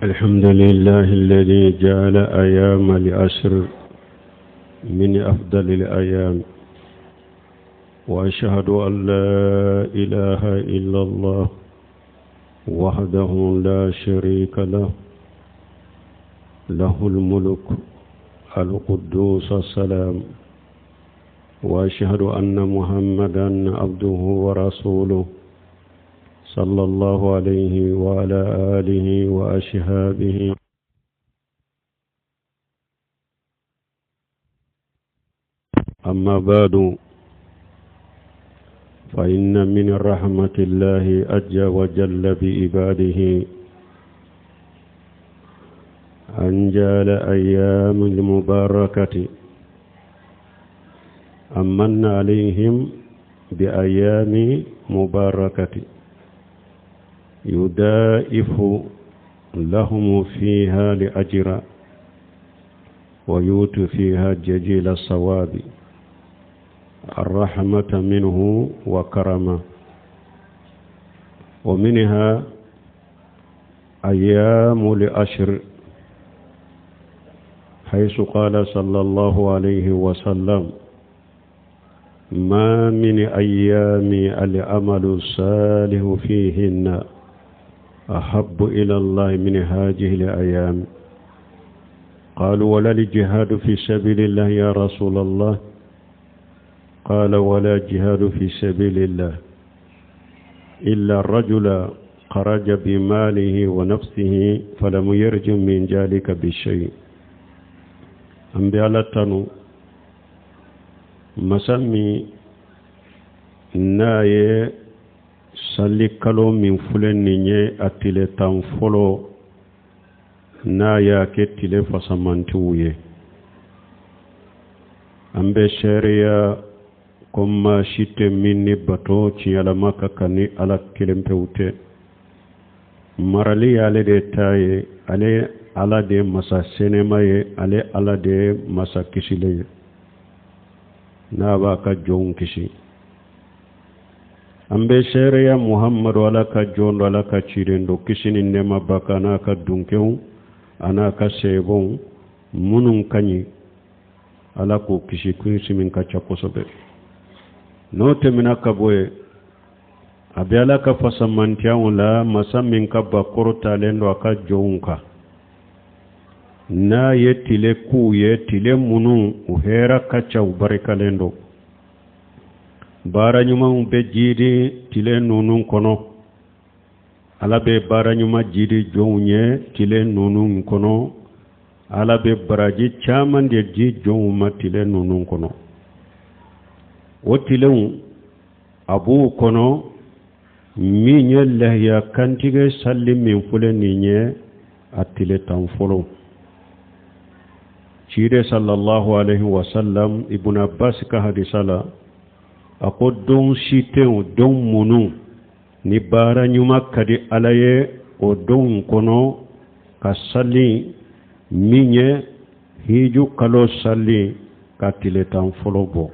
الحمد لله الذي جعل أيام العشر من أفضل الأيام وأشهد أن لا إله إلا الله وحده لا شريك له له الملك القدوس السلام وأشهد أن محمدا عبده ورسوله صلى الله عليه وعلى آله وأصحابه أما بعد فإن من رحمة الله عز وجل بعباده أن جعل أيام المباركة أمن عليهم بأيام مباركة يدائف لهم فيها لأجر ويؤت فيها جزيل الصواب الرحمة منه وكرمه ومنها أيام لأشر حيث قال صلى الله عليه وسلم ما من أيام العمل الصالح فيهن أحب إلى الله من هذه الأيام قالوا ولا الجهاد في سبيل الله يا رسول الله قال ولا جهاد في سبيل الله إلا الرجل خرج بماله ونفسه فلم يرج من ذلك بشيء an bɛ ala tanu masa min n'a ye sali kalo min filɛ nin ye a tile tan fɔlɔ n'a y'a kɛ tile fasamantiw ye an bɛ seereya ko maa si tɛ min ni bato tiɲɛlama ka kan ni ala kelen pewu tɛ marali y'ale de ta ye ale ala de ye masa senema ye ale ala de ye masa kisilen ye n'a b'a ka jɔnw kisi an bɛ seereya muhamadu ala ka jɔn don ala ka ciden don kisi ni nɛɛma b'a kan n'a ka dunkew a n'a ka sɛbɛnw minnu ka ɲi ala k'o kisi kisi min ka ca kosɛbɛ n'o tɛmɛna ka bɔ yen a bɛ ala ka fasamantiyaw la masa min ka ba kɔrɔtalen don a ka jɔnw kan n'a ye tile k'u ye tile minnu u hɛrɛ ka ca u barikalen don baara ɲumanw bɛ jiidi tile ninnu kɔnɔ ala bɛ baara ɲuman jiidi jɔnw ye tile ninnu kɔnɔ ala bɛ baraji caman de di jɔnw ma tile ninnu kɔnɔ o tilenw a b'u kɔnɔ min ye lahiya kantigɛ sali min filɛ nin ye a tile tan fɔlɔ ciden sallallahu alaihi wasallam ibn abbas ka hadisa la a ko don si tɛ yen don minnu ni baara ɲuman ka di ala ye o donw kɔnɔ ka sali min ye hiju kalo sali ka tile tan fɔlɔ bɔ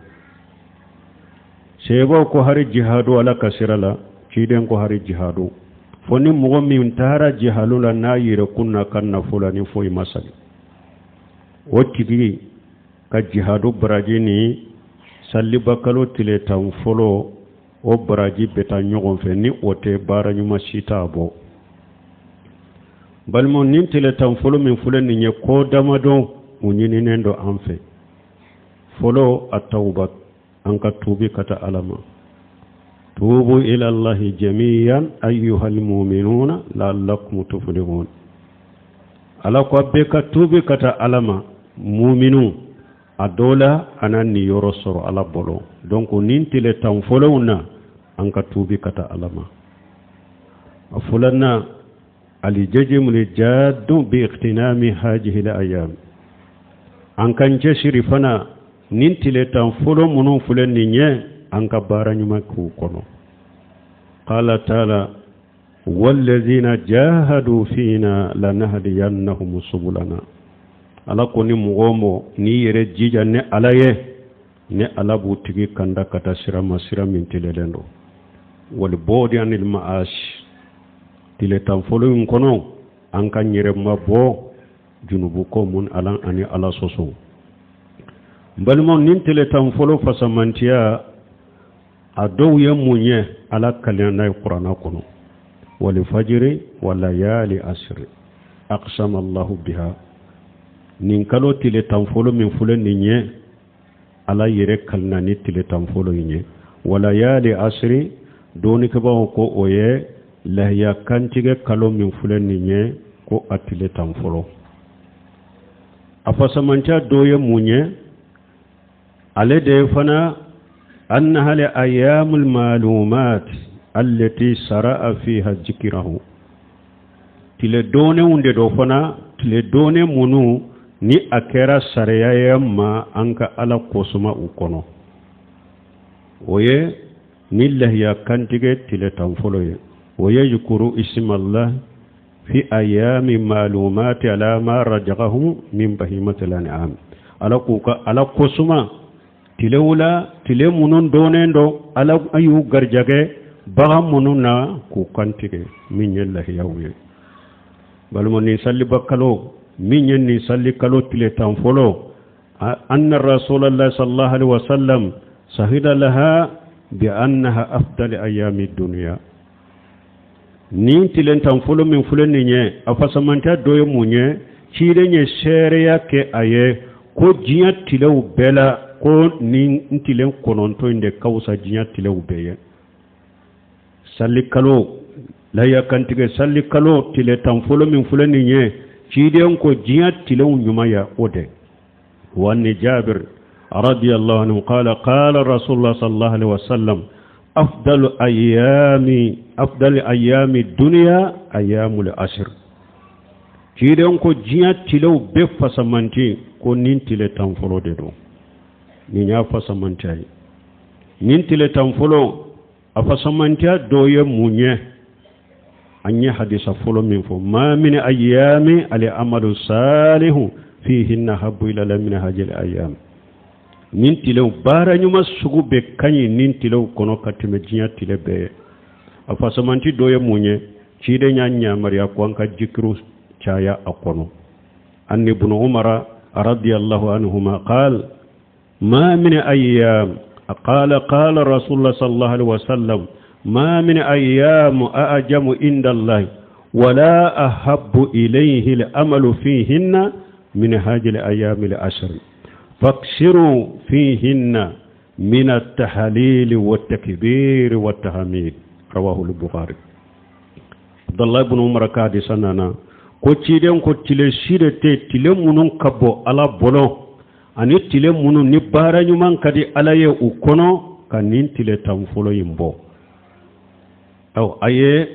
seebaw ko hari jihadu ala ka sira la ciden ko hari jihadu fo ni mɔgɔ min taara jihadu la n'a yɛrɛkun n'a ka nafolo la ni foyi ma sali o tigi ka jihadu baraji ni salibakalo tile tan fɔlɔ o baraji bɛ taa ɲɔgɔn fɛ ni o tɛ baara ɲuman si t'a bɔ balimaw nin tile tan fɔlɔ min filɛ nin ye ko damadɔ u ɲininen don an fɛ fɔlɔ a tawba an ka tuubi ka taa ala ma tuubu ilallahi jamiyan ayyuhal mu'minuna la'allakum tuflihun ala ko a bɛɛ ka tuubi ka taa ala ma muminu a dɔ la a na niyɔrɔ sɔrɔ ala bolo donc nin tile tan fɔlɔw na an ka tuubi ka taa ala ma a filanan alijajimul jaddu bi ightinami hajihi ayam an k'an cɛsiri fana nin tile tan fɔlɔ minnu filɛ nin ye an ka baara ɲuman k'u kɔnɔ qala taala wallazina jahadu fina lanahdiyannahum subulana ala ko ni mɔgɔ o mɔgɔ n'i yɛrɛ jija ne ala ye ne ala b'u tigi kanda ka taa sira ma sira min tilelen don walbu'di anil ma'asi tile tan fɔlɔ in kɔnɔ An ka yɛrɛ mabɔ junubu ko mun ala ani Ala sɔsɔ. N balimaw, nin tile 10 fɔlɔ fasamantiya a dɔw ye mun ye? Ala kalina n'a ye Kuranna kɔnɔ: walifajiri walayali asiri aqsama Allahu biha. Nin kalo tile 10 fɔlɔ min filɛ nin ye, Ala yɛrɛ kalina ni tile 10 fɔlɔ in ye. Walayali asiri, dɔnnikɛbaaw ko o ye lahiya kantigɛ kalo min filɛ nin ye, ko a tile 10 fɔlɔ. A fasamantiya dɔ ye mun ye? Ale de ye fana annaha li ayyamul ma'lumat allati sara'a fiha zikirahu. Tile dɔnnenw de do fana, tile dɔnnen minnu ni a kɛra sariya ye ma an ka Ala kosuma u kɔnɔ. O ye ni lahiya kantigɛ tile 10 fɔlɔ ye. O ye yukuru isimallah fi ayami malumati ala ma rajagahum min bahimatil an'am. Ala k'u ka Ala kosuma tilew la, tile minnu dɔnnen don, Ala y'u garijɛgɛ bagan minnu na k'u kantigɛ, min ye lahiyaw ye. Balima, nin saliba kalo min ye nin sali kalo tile 10 fɔlɔ, anna rasulallah sallallahu alaihi wasallam sahida laha bi annaha afdal ayami dunya. Nin tile 10 fɔlɔ min filɛ nin ye, a fasamantiya dɔ ye mun ye? Ciden ye seereya kɛ a ye ko diɲɛ tilew bɛɛ la, ko nin tile 9 in de ka fisa diɲɛ tilew bɛɛ ye. Sali kalo, lahiya kantigɛ sali kalo tile 10 fɔlɔ min filɛ nin ye, ciden ko diɲɛ tilew ɲuman ya o de. Wa ni Jabir radiyallahu anhu qala qala rasulullah sallallahu alaihi wasallam: afdalu ayami, afdalu ayami dunya ayyamul ashr. Ciden ko diɲɛ tilew bɛɛ fasamanti, ko nin tile 10 fɔlɔ de don. Nin y'a fasamantiya ye. Nin tile 10 fɔlɔ, a fasamantiya dɔ ye mun ye? An ye hadisa fɔlɔ min fɔ: ma min ayyami al amalu salihu fihinna habbu ila min hajil ayyam. Nin tilew, baara ɲuman sugu bɛɛ ka ɲi nin tilew kɔnɔ ka tɛmɛ diɲɛ tile bɛɛ ye. A fasamanti dɔ ye mun ye? Ciden y'a yamaruya ko an ka jikiru caya a kɔnɔ. An ibn Umara radiyallahu anhuma qal ma min ayyam qala qala rasulullah sallallahu alaihi wasallam: ma min ayyam a'jamu inda Allah wala ahabbu ilayhi al-amalu fihinna min hadhihi al-ayyam al-ashr, faksiru fihinna min at-tahlil wat-takbir wat-tahmid. Rawahu al-Bukhari. Abdullah ibn Umar ka hadisa nana ko ciden ko tile si de tɛ, tile minnu ka bɔ Ala bolo ani tile minnu ni baara ɲuman ka di Ala ye u kɔnɔ, ka nin tile 10 fɔlɔ in bɔ. Aw a ye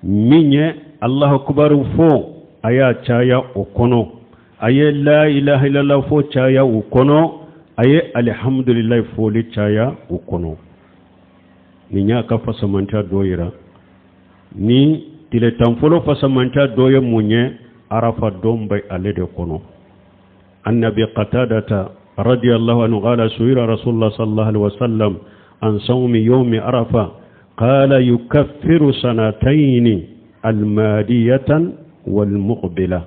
min ye Allahu akbar fɔ, a y'a caya o kɔnɔ. A ye la ilaha illallah fɔ caya o kɔnɔ. A ye alihamudulilayi fɔli caya o kɔnɔ. Nin y'a ka fasamantiya dɔ yira. Ni tile 10 fɔlɔ fasamantiya dɔ ye mun ye? Arafa don bɛ ale de kɔnɔ. An Abi Qatadata radiyallahu anhu qala su'ila rasulullah sallallahu alaihi wasallam an sawmi yawmi arafa, qala yukaffiru sanatayn almadiyatan walmuqbila.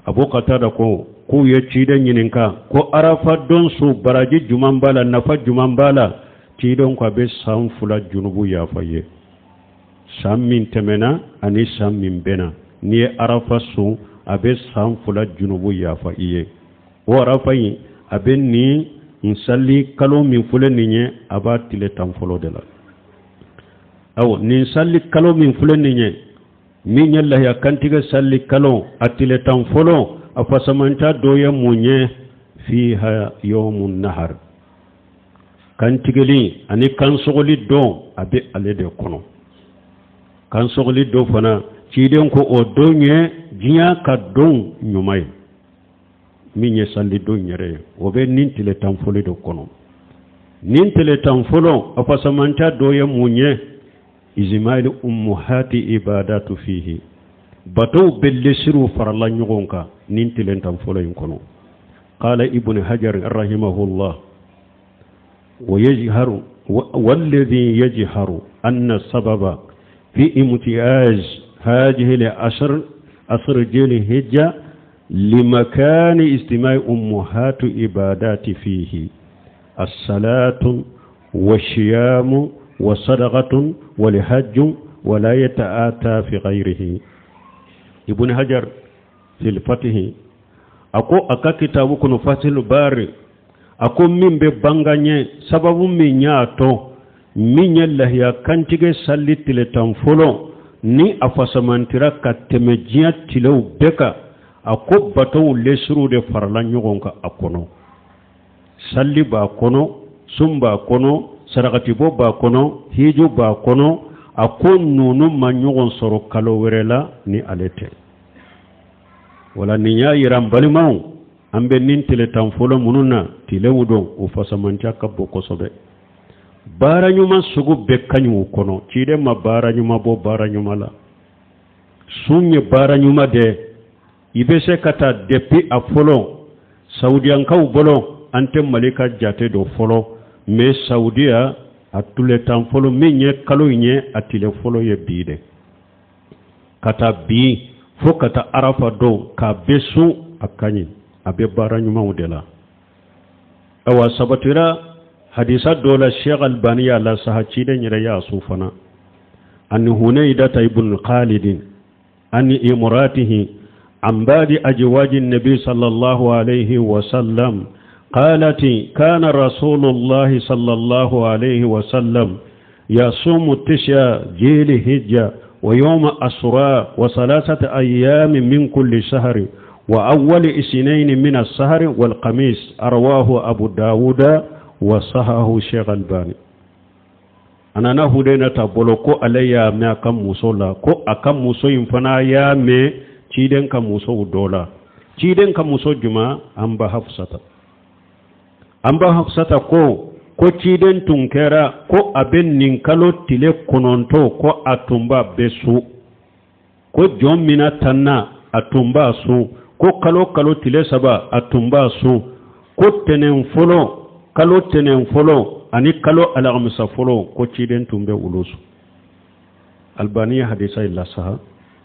Abu Qatada ko k'u ye ciden ɲininka ko arafa don su baraji juman b'a la, nafa juman b'a la? Ciden ko a bɛ san 2 junubu yafa ye, san min tɛmɛna ani san min bɛnna. N'i ye arafa sun, a bɛ san 2 junubu yafa i ye. O arafa in, a bɛ nin sali kalo min filɛ nin ye, a b'a tile 10 fɔlɔ de la. Awɔ, nin sali kalo min filɛ nin ye, min ye lahiya kantigɛ sali kalo, a tile 10 fɔlɔ, a fasamanta dɔ ye mun ye? Fiha yawmun nahar, kantigɛli ani kansɔgɔli don, a bɛ ale de kɔnɔ. Kansɔgɔli dɔ fana, ciden ko o don ye diɲɛ ka don ɲuman ye, min ye sali don yɛrɛ ye. O bɛ nin tile 10 fɔlɔ de kɔnɔ. Nin tile 10 fɔlɔ, a fasamanta dɔ ye mun ye? Izmail ummuhati ibadatu fihi, batow bɛ lesiriw farala ɲɔgɔn kan nin tile 10 fɔlɔ in kɔnɔ. Qala Ibn Hajar rahimahullah: ويجهر والذي يجهر أن السبب في امتياز هذه العشر عشر ذي الحجة لمكان اجتماع أمهات عبادات فيه الصلاة والصيام وصدقة والحج ولا يتآتى في غيره. ابن حجر في الفتح a ko a ka kitabu kɔnɔ Fathul Bari, a ko min bɛ banga ɲɛ, sababu min y'a to min ye lahiya kantigɛ sali tile 10 fɔlɔ ni a fasamantira ka tɛmɛ diɲɛ tilew bɛɛ kan, a ko batow lesiruw de farala ɲɔgɔn kan a kɔnɔ. Sali b'a kɔnɔ, sun b'a kɔnɔ, sarakatibɔ b'a kɔnɔ, hiju b'a kɔnɔ. A ko ninnu ma ɲɔgɔn sɔrɔ kalo wɛrɛ la ni ale tɛ. Wala nin y'a yira n balimaw, an bɛ nin tile 10 fɔlɔ minnu na, tilew don o fasamantiya ka bon kosɛbɛ. Baara ɲuman sugu bɛɛ ka ɲi o kɔnɔ. Ciden ma baara ɲuman bɔ baara ɲuman la. Sun ye baara ɲuman de, i bɛ se ka taa depuis a fɔlɔ saudiyankaw bolo. An tɛ Mali ka jate dɔ fɔlɔ, mais Saudiya a tile 10 fɔlɔ min ye kalo in ye, a tile fɔlɔ ye bi de, ka taa bi fo ka taa Arafa don k'a bɛ sun, a ka ɲi, a bɛ baara ɲumanw de la. Awa, sabatira hadisa dɔ la, Sheikh Albani y'a la saha, ciden yɛrɛ y'a su fana. Ani Hunaydata ibn Khalid an imratihi عن بعض أزواج النبي صلى الله عليه وسلم قالت: كان رسول الله صلى الله عليه وسلم يصوم تسع ذي الحجة ويوم عاشوراء وثلاثة أيام من كل شهر وأول اثنين من الشهر والخميس. رواه أبو داود وصححه شيخ الباني. A nana Hudaynata bolo ko ale y'a mɛn a ka muso la, ko a ka muso in fana y'a mɛn ciden ka musow dɔ la. Ciden ka muso juma? An ba Hafsata. An ba Hafsata ko ciden tun kɛra ko a bɛ nin kalo tile 9, ko a tun b'a bɛɛ sun, ko jɔn mina tanna a tun b'a sun, ko kalo kalo tile 3 a tun b'a sun, ko tɛnɛn fɔlɔ, kalo tɛnɛn fɔlɔ ani kalo alamisa fɔlɔ, ko ciden tun bɛ olu sun. Albani ye hadisa in lasaha.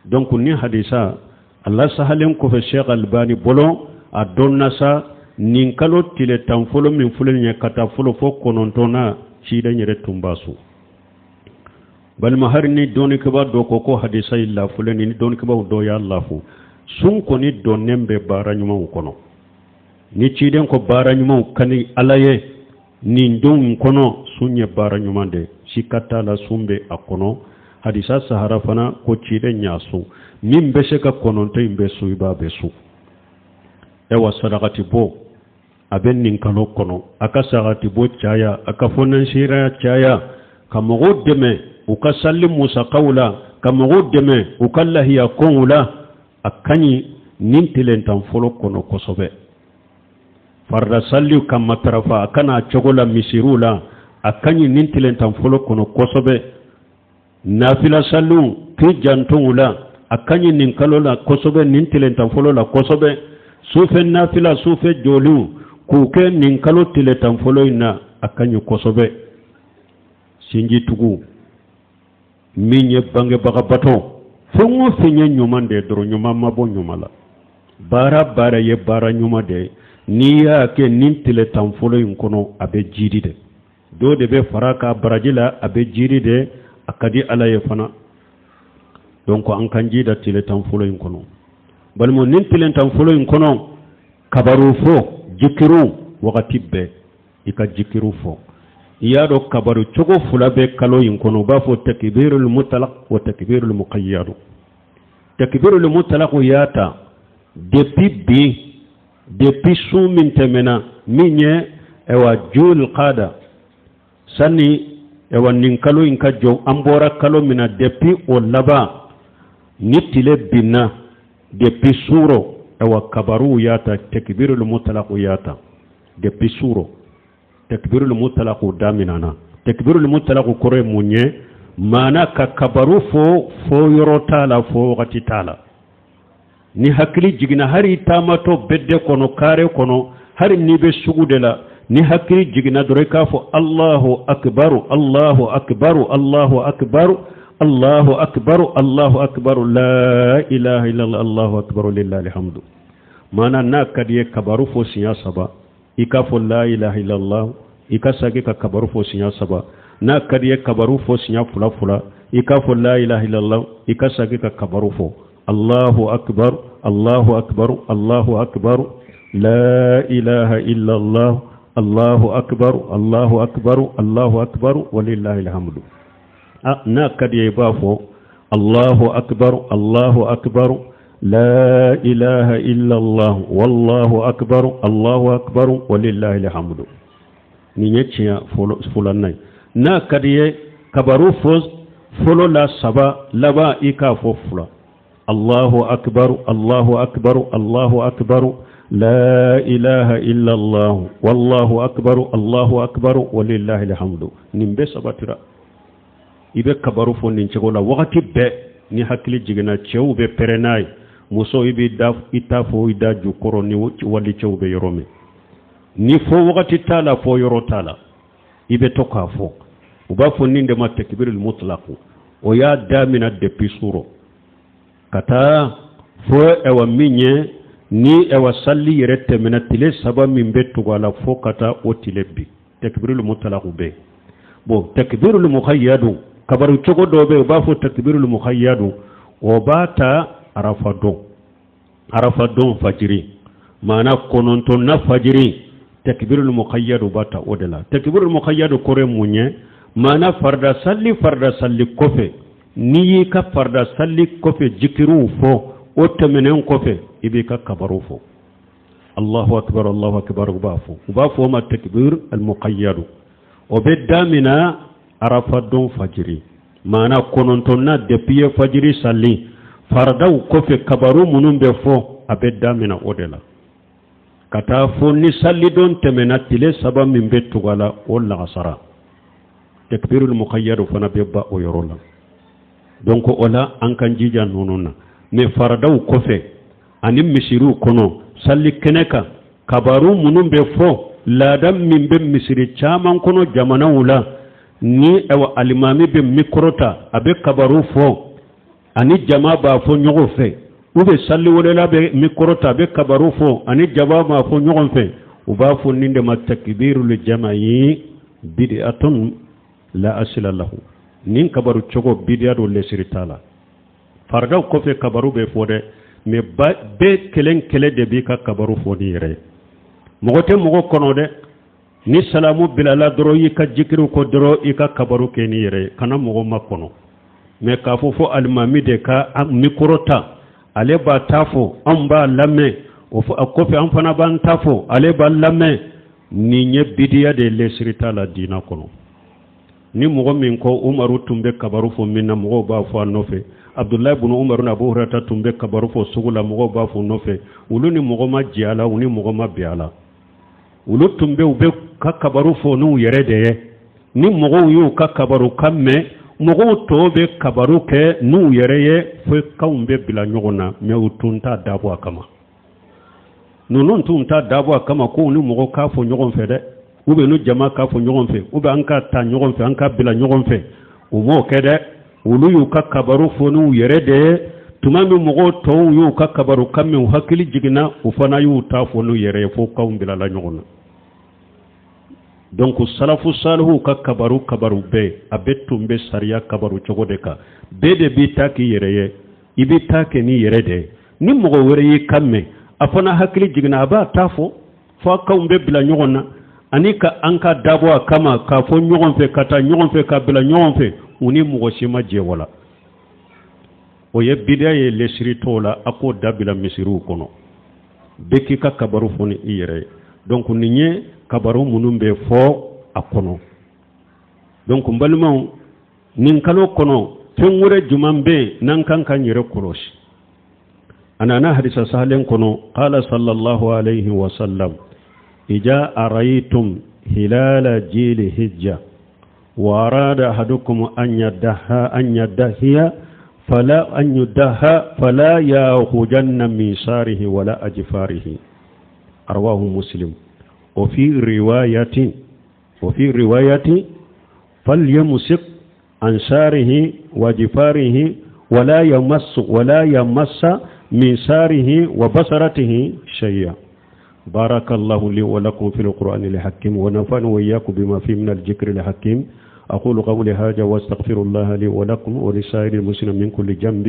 Donc ni hadisa a lasahalen kɔfɛ Sheikh Albani bolo, a dɔnna sa nin kalo tile 10 fɔlɔ min filɛ nin ye, ka taa fɔlɔ fo 9na, ciden yɛrɛ tun b'a sun. Balima, hari ni dɔnnikɛba dɔ ko hadisa in lafulen, ni dɔnnikɛbaw dɔ y'a lafu, sun kɔni dɔnnen bɛ baara ɲumanw kɔnɔ. Ni ciden ko baara ɲumanw ka ni Ala ye nin don kɔnɔ, sun ye baara ɲuman de, sika t'a la, sun bɛ a kɔnɔ. Hadisa sahara fana ko ciden y'a sun. Min bɛ se ka 9 in bɛ sun, i b'a bɛ sun. Ayiwa, sarakati bɔ a bɛ nin kalo kɔnɔ. A ka sarakati bɔ caya, a ka fɔnɛsiraya caya, ka mɔgɔw dɛmɛ u ka sali musakaw la, ka mɔgɔw dɛmɛ u ka lahiya kow la, a ka ɲi nin tile 10 fɔlɔ kɔnɔ kosɛbɛ. Farida saliw ka matarafa a kana cogo la misiriw la, a ka ɲi nin tile 10 fɔlɔ kɔnɔ kosɛbɛ. Nafila saliw k'i janto u la, a ka ɲi nin kalo la kosɛbɛ, nin tile 10 fɔlɔ la kosɛbɛ. Sufɛ nafila, sufɛ jɔliw k'u kɛ nin kalo tile 10 fɔlɔ in na, a ka ɲi kosɛbɛ. Sinjitugu min ye bangebaga bato, fɛn o fɛn ye ɲuman de ye dɔrɔn, ɲuman ma bɔ ɲuman la. Baara baara ye baara ɲuman de ye, n'i y'a kɛ nin tile 10 fɔlɔ in kɔnɔ, a bɛ jiri de, dɔw de bɛ fara ka baraji la, a bɛ jiri de, a ka di Ala ye fana. Donc an kan jida tile 10 fɔlɔ in kɔnɔ. Balima, nin tile 10 fɔlɔ in kɔnɔ, kabaru fɔ, jikiru, wagati bɛɛ i ka jikiru fɔ. I y'a dɔn kabaru cogo fila bɛ kalo in kɔnɔ, u b'a fɔ takbirul mutlaq wa takbirul muqayyad. Takbirul mutlaq y'a ta depuis bi, depuis sun min tɛmɛna, min ye ayiwa jul qada, sani ayiwa nin kalo in ka jɔ, an bɔra kalo min na, depuis o laban ni tile binna, depuis suro, ayiwa kabaruw y'a ta, takbirul mutlaq y'a ta depuis suro, takbirul mutlaq daminɛna. Takbirul mutlaq kɔrɔ ye mun ye? Maana ka kabaru fɔ, fɔ yɔrɔ t'a la, fɔ wagati t'a la. Ni hakili jiginna, hali taamatɔ bɛdɛ kɔnɔ, kare kɔnɔ, hali n'i bɛ sugu de la, ni hakili jiginna dɔrɔn, i k'a fɔ: Allahu akbaru, Allahu akbaru, Allahu akbaru. Allahu akbar Allahu akbar la ilaha illallah Allahu akbar lillahi alhamdu. Maana n'a ka di ye kabaru fɔ siɲɛ saba, i k'a fɔ la ilaha illallah, i ka sagi ka kabaru fɔ siɲɛ saba. N'a ka di ye kabaru fɔ siɲɛ fila fila, i k'a fɔ la ilaha illallah, i ka sagi ka kabaru fɔ Allahu akbar Allahu akbar Allahu akbar la ilaha illallah Allahu akbar Allahu akbar Allahu akbar walillahi alhamdu. N'a ka di ye i b'a fɔ Allahu akbar Allahu akbar la ilaha illallah wallahu akbar Allahu akbar walillahi alhamdu. Nin ye tiɲɛ filanan ye. N'a ka di ye kabaru fɔ fɔlɔ la saba, laban i k'a fɔ fila. Allahu akbar Allahu akbar Allahu akbar la ilaha illallah wallahu akbar Allahu akbar walillahi alhamdu. Nin bɛɛ sabatira. I bɛ kabaru fɔ nin cogo la wagati bɛɛ. Ni hakili jiginna, cɛw bɛ pɛrɛn n'a ye, muso i b'i da i t'a fɔ i da jukɔrɔ ni wali cɛw bɛ yɔrɔ min. Ni fɔ wagati t'a la, fɔ yɔrɔ t'a la, i bɛ to k'a fɔ. U b'a fɔ nin de ma takbirul mutlaq. O y'a damina depuis surɔ ka taa fo ɛwa min ye ni ɛwa sali yɛrɛ tɛmɛna tile saba min bɛ tugu a la fo ka taa o tile bi. Takbirul mutlaq bɛ bon. Takbirul muqayyadu, kabaru cogo dɔ bɛ yen, u b'a fɔ takbirul muqayyadu, o b'a ta arafa don, arafa don fajiri, maana kɔnɔntɔnna fajiri, takbirul muqayyadu b'a ta o de la. Takbirul muqayyadu kɔrɔ ye mun ye? Maana farida sali, farida sali kɔfɛ, n'i y'i ka farida sali kɔfɛ jikiriw fɔ, o tɛmɛnen kɔfɛ i b'i ka kabaru fɔ Allahu akbar Allahu akbar. U b'a fɔ, u b'a fɔ o ma takbir al-muqayyadu. O bɛ damina arafa don fajiri, maana kɔnɔntɔnna, depuis ye fajiri sali faradaw kɔfɛ, kabaru minnu bɛ fɔ, a bɛ damina o de la ka taa fo ni salidon tɛmɛna tile saba min bɛ tugu a la, o lagasara, takbirul muqayyadu fana bɛ ban o yɔrɔ la. Donc o la an kan jija ninnu na. Mais faradaw kɔfɛ ani misiriw kɔnɔ, sali kɛnɛ kan, kabaru minnu bɛ fɔ, laada min bɛ misiri caman kɔnɔ jamanaw la, ni ayiwa alimami bɛ mikɔrɔ ta, a bɛ kabaru fɔ ani jama b'a fɔ ɲɔgɔn fɛ, u bɛ saliwelela bɛ mikɔrɔ ta, a bɛ kabaru fɔ ani jama b'a fɔ ɲɔgɔn fɛ, u b'a fɔ nin de ma takbirul jama'i, bid'atun la asila lahu. Nin kabaru cogo bidiya don, lesiri t'a la. Faradaw kɔfɛ kabaru bɛ fɔ dɛ, mais bɛɛ kelen kelen de b'i ka kabaru fɔ n'i yɛrɛ ye, mɔgɔ tɛ mɔgɔ kɔnɔ dɛ. Ni salamu bilala dɔrɔn, i ka jikiriw kɔ dɔrɔn, i ka kabaru kɛ n'i yɛrɛ ye, kana mɔgɔ ma kɔnɔ. Mais k'a fɔ fo alimami de ka mikoro ta, ale b'a ta fɔ, anw b'a lamɛn, o kɔfɛ an fana b'an ta fɔ, ale b'a lamɛn, nin ye bidiya de ye, lesiri t'a la diina kɔnɔ. Ni mɔgɔ min ko Umaru tun bɛ kabaru fɔ min na, mɔgɔw b'a fɔ a nɔfɛ. Abudulayi bunu Umaru ni Abu Hurata tun bɛ kabaru fɔ sugu la, mɔgɔw b'a fɔ nɔfɛ. Olu ni mɔgɔ ma jɛ a la, u ni mɔgɔ ma bɛn a la. Olu tun bɛ u bɛ ka kabaru fɔ n'u yɛrɛ de ye. Ni mɔgɔw y'u ka kabaru kan mɛn, mɔgɔw tɔw bɛ kabaru kɛ n'u yɛrɛ ye, fo kanw bɛ bila ɲɔgɔn na. Mais u tun t'a dabɔ a kama. Ninnu tun t'a dabɔ a kama ko ni mɔgɔ k'a fɔ ɲɔgɔn fɛ dɛ, u bɛ n'u jama k'a fɔ ɲɔgɔn fɛ, u bɛ an ka ta ɲɔgɔn fɛ, an ka bila ɲɔgɔn fɛ, u m'o kɛ dɛ. Olu y'u ka kabaru fɔ n'u yɛrɛ de ye. Tuma min mɔgɔw tɔw y'u ka kabaru kan mɛn, u hakili jiginna, u fana y'u ta fɔ n'u yɛrɛ ye, fo kanw bilala ɲɔgɔn na. Donc salafu salihuw ka kabaru, kabaru bɛɛ a bɛ tun bɛ sariya kabaru cogo de kan. Bɛɛ de b'i ta k'i yɛrɛ ye, i bɛ ta kɛ n'i yɛrɛ de ye. Ni mɔgɔ wɛrɛ y'i kan mɛn, a fana hakili jiginna, a b'a ta fɔ, fo kanw bɛ bila ɲɔgɔn na. Ani ka an ka dabɔ a kama k'a fɔ ɲɔgɔn fɛ, ka taa ɲɔgɔn fɛ, ka bila ɲɔgɔn fɛ, u ni mɔgɔ si ma jɛ wala. O ye bidiya ye, lesiri t'o la. A k'o dabila misiriw kɔnɔ, bɛɛ k'i ka kabaru fɔ ni i yɛrɛ ye. Donc nin ye kabaru minnu bɛ fɔ a kɔnɔ. Donc n balimaw, nin kalo kɔnɔ, fɛn wɛrɛ jumɛn bɛ yen n'an kan k'an yɛrɛ kɔlɔsi? A nana hadisa sahalen kɔnɔ, qala sallallahu alayhi wa sallam: ija araytum hilala jili hijja wa arada ahadukum an yadaha an yadahiya fala an yudaha fala yahujanna min sarihi wala ajfarihi. Rawahu Muslim. Wa fi riwayatin falyamsik. عن شاره وجفاره ولا يمس ولا يمس من شاره وبصرته شيئا. بارك الله لي ولكم في القرآن الحكيم، ونفعني وإياكم بما فيه من الذكر الحكيم. أقول قولي هذا واستغفر الله لي ولكم ولسائر المسلمين من كل جنب،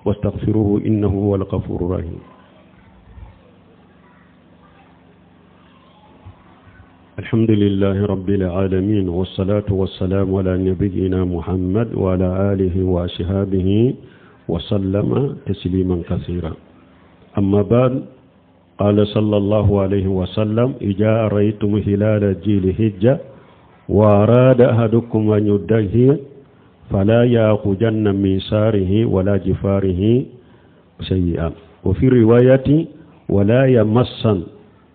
واستغفروه إنه هو الغفور الرحيم. الحمد لله رب العالمين، والصلاة والسلام على نبينا محمد وعلى آله وأصحابه وسلم تسليما كثيرا. أما بعد، قال صلى الله عليه وسلم: إذا رأيتم هلال ذي الحجة وأراد أحدكم أن يدهي فلا يأخذن من ساره ولا جفاره شيئا. وفي رواية: ولا يمسن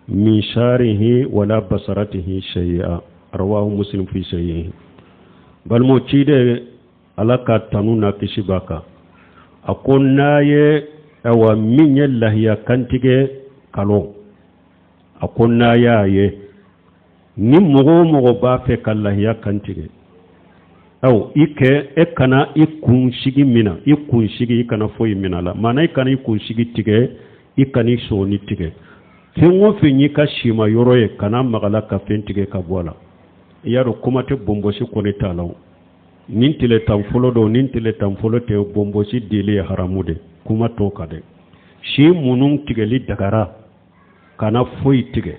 من شاره ولا بصرته شيئا. رواه مسلم في صحيحه. Balimaw, ciden Ala ka tanu n'a kisi b'a kan, a ko n'a ye, awa, min ye lahiya kantigɛ kalo, a ko n'a y'a ye, ni mɔgɔ o mɔgɔ b'a fɛ ka lahiya kantigɛ, aw i kɛ e kana i kunsigi mina, i kunsigi, i kana foyi mina la. Maana i kana i kunsigi tigɛ, i kana i sɔni tigɛ. Fɛn o fɛn y'i ka sima yɔrɔ ye, kana magala ka fɛn tigɛ ka bɔ a la. I y'a dɔn, kuma tɛ bonbosi kɔni t'a la. Nin tile 10 fɔlɔ don, nin tile 10 fɔlɔ tɛ, bonbosi dili ye haramu de, kuma t'o kan dɛ. Si minnu tigɛli dagara, kana foyi tigɛ.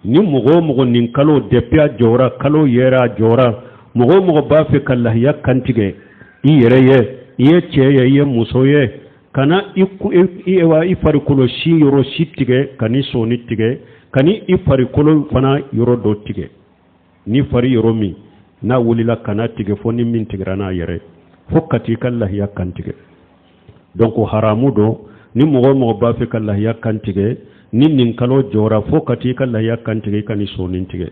Ni mɔgɔ o mɔgɔ nin kalo, depuis a jɔra, kalo yɛrɛ a jɔra, mɔgɔ o mɔgɔ b'a fɛ ka lahiya kantigɛ i yɛrɛ ye, i ye cɛ ye, i ye muso ye, kana i farikolo si yɔrɔ si tigɛ, kan'i sɔni tigɛ, kan'i i farikolo fana yɔrɔ dɔ tigɛ. Ni fari yɔrɔ min n'a wulila, kana tigɛ fo ni min tigɛra n'a yɛrɛ, fo ka t'i ka lahiya kantigɛ. Donc haramu don. Ni mɔgɔ o mɔgɔ b'a fɛ ka lahiya kantigɛ, ni nin kalo jɔra, fo ka t'i ka lahiya kantigɛ, i kan'i sɔni tigɛ,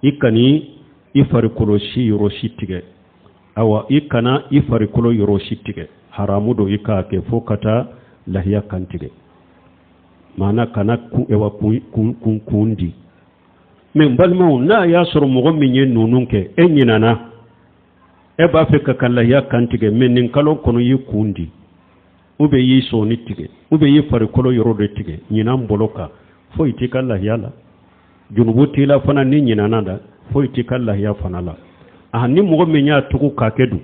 i kan'i i farikolo si yɔrɔ si tigɛ, awa, i kana i farikolo yɔrɔ si tigɛ. Haramu don i k'a kɛ fo ka taa lahiya kantigɛ. Maana kana kun, ewa, kun kun kun kun di. Mais n balimaw, n'a y'a sɔrɔ mɔgɔ min ye ninnu kɛ, e ɲinana, e b'a fɛ ka lahiya kantigɛ, mais nin kalo kɔnɔ y'i kun di, ou bien y'i sɔni tigɛ, ou bien y'i farikolo yɔrɔ de tigɛ ɲinan bolo kan, foyi t'i ka lahiya la. Junubu t'i la fana ni ɲinana da, foyi t'i ka lahiya fana la. A ni mɔgɔ min y'a tugu k'a kɛ dun,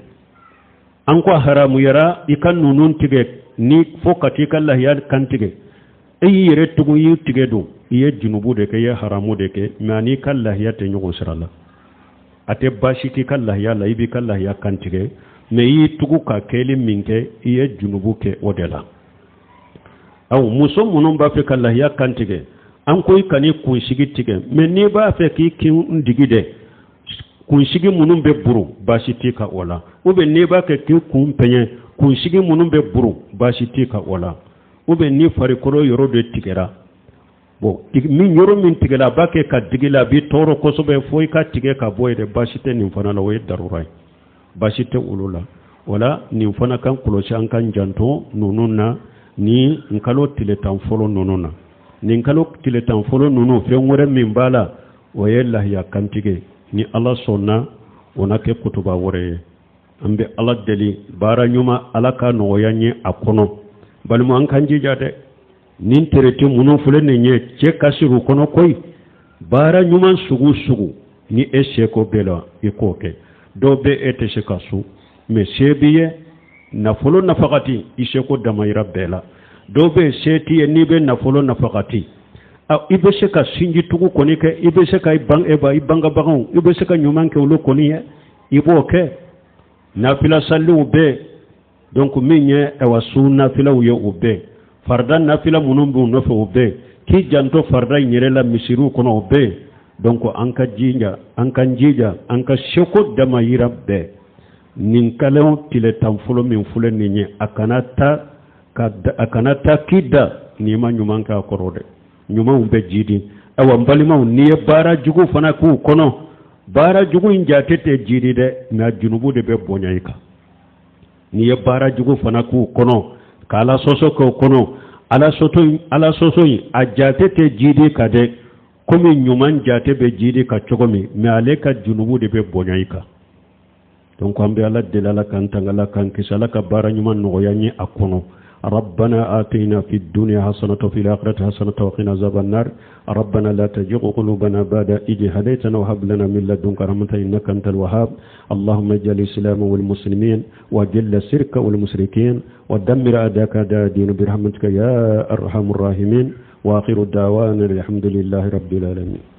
an ko haramuyara i ka ninnu tigɛ ni fo ka t'i ka lahiya kantigɛ. E y'i yɛrɛ tugu, y'i tigɛ don, i ye junubu de kɛ, i ye haramu de kɛ, mais a n'i ka lahiya tɛ ɲɔgɔn sira la. A tɛ baasi k'i ka lahiya la, i b'i ka lahiya kantigɛ, mais i y'i tugu ka kɛli min kɛ, i ye junubu kɛ o de la. Aw muso minnu b'a fɛ ka lahiya kantigɛ, an ko i kan'i kunsigi tigɛ, mais n'i b'a fɛ k'i kun digi dɛ, kunsigi minnu bɛ buru, baasi t'i ka o la. Ou bien n'i b'a kɛ k'i kun pɛɲɛ, kunsigi minnu bɛ buru, baasi t'i ka o la. Ou bien ni farikolo yɔrɔ de tigɛra, bon, min yɔrɔ min tigɛra, a b'a kɛ ka digi la, a b'i tɔɔrɔ kosɛbɛ, fo i ka tigɛ ka bɔ yen dɛ, baasi tɛ nin fana la. O ye darura ye, baasi tɛ olu la. Wala nin fana kan kɔlɔsi, an kan janto ninnu na ni n kalo tile 10 fɔlɔ ninnu na. Nin kalo tile 10 fɔlɔ ninnu, fɛn wɛrɛ min b'a la, o ye lahiya kantigɛ. Ni Ala sɔnna, o na kɛ kutuba wɛrɛ ye. An bɛ Ala deli, baara ɲuman, Ala ka nɔgɔya ɲɛ a kɔnɔ. Balima, an kan jija dɛ. Nin traité minnu filɛ nin ye, cɛ ka sigi u kɔnɔ koyi. Baara ɲuman sugu sugu ni e seko bɛɛ la, i k'o kɛ. Dɔw bɛ e tɛ se ka sun, mais se b'i ye, nafolo nafagati, i seko damayira bɛɛ la. Dɔw bɛ se t'i ye, n'i bɛ nafolo nafagati, i bɛ se ka sinji tugu kɔni kɛ, i bɛ se ka i ban e ba i bangebaganw, i bɛ se ka ɲuman kɛ olu kɔni ye, i b'o kɛ. Nafila saliw bɛɛ, donc min ye, awa, su nafilaw ye, o bɛɛ, farida nafila minnu b'u nɔfɛ, o bɛɛ, k'i janto farida in yɛrɛ la misiriw kɔnɔ, o bɛɛ. Donc an ka jija, an ka jija, an ka seko damayira bɛɛ. Nin kalo tile 10 fɔlɔ min filɛ nin ye, a kana taa k'i da n'i ma ɲuman k'a kɔrɔ dɛ. Ɲumanw bɛ jidi. Awa, n balimaw, n'i ye baara jugu fana k'u kɔnɔ, baara jugu in jate tɛ jidi dɛ, mais junubu de bɛ bonya i kan. N'i ye baara jugu fana k'u kɔnɔ, ka Ala sɔsɔ k'o kɔnɔ, Ala sɔsɔ in, a jate tɛ jidi ka dɛ, komi ɲuman jate bɛ jidi ka cogo min, mais ale ka junubu de bɛ bonya i kan. Donc an bɛ Ala deli, Ala k'an tanga, Ala k'an kisi, Ala ka baara ɲuman nɔgɔya n ye a kɔnɔ. ربنا آتنا في الدنيا حسنة وفي الآخرة حسنة وقنا عذاب النار. ربنا لا تزغ قلوبنا بعد إذ هديتنا وهب لنا من لدنك رحمة إنك أنت الوهاب. اللهم اجعل الإسلام والمسلمين وجل الشرك والمشركين ودمر أعداءك أعداء الدين برحمتك يا أرحم الراحمين. وآخر الدعوانا الحمد لله رب العالمين.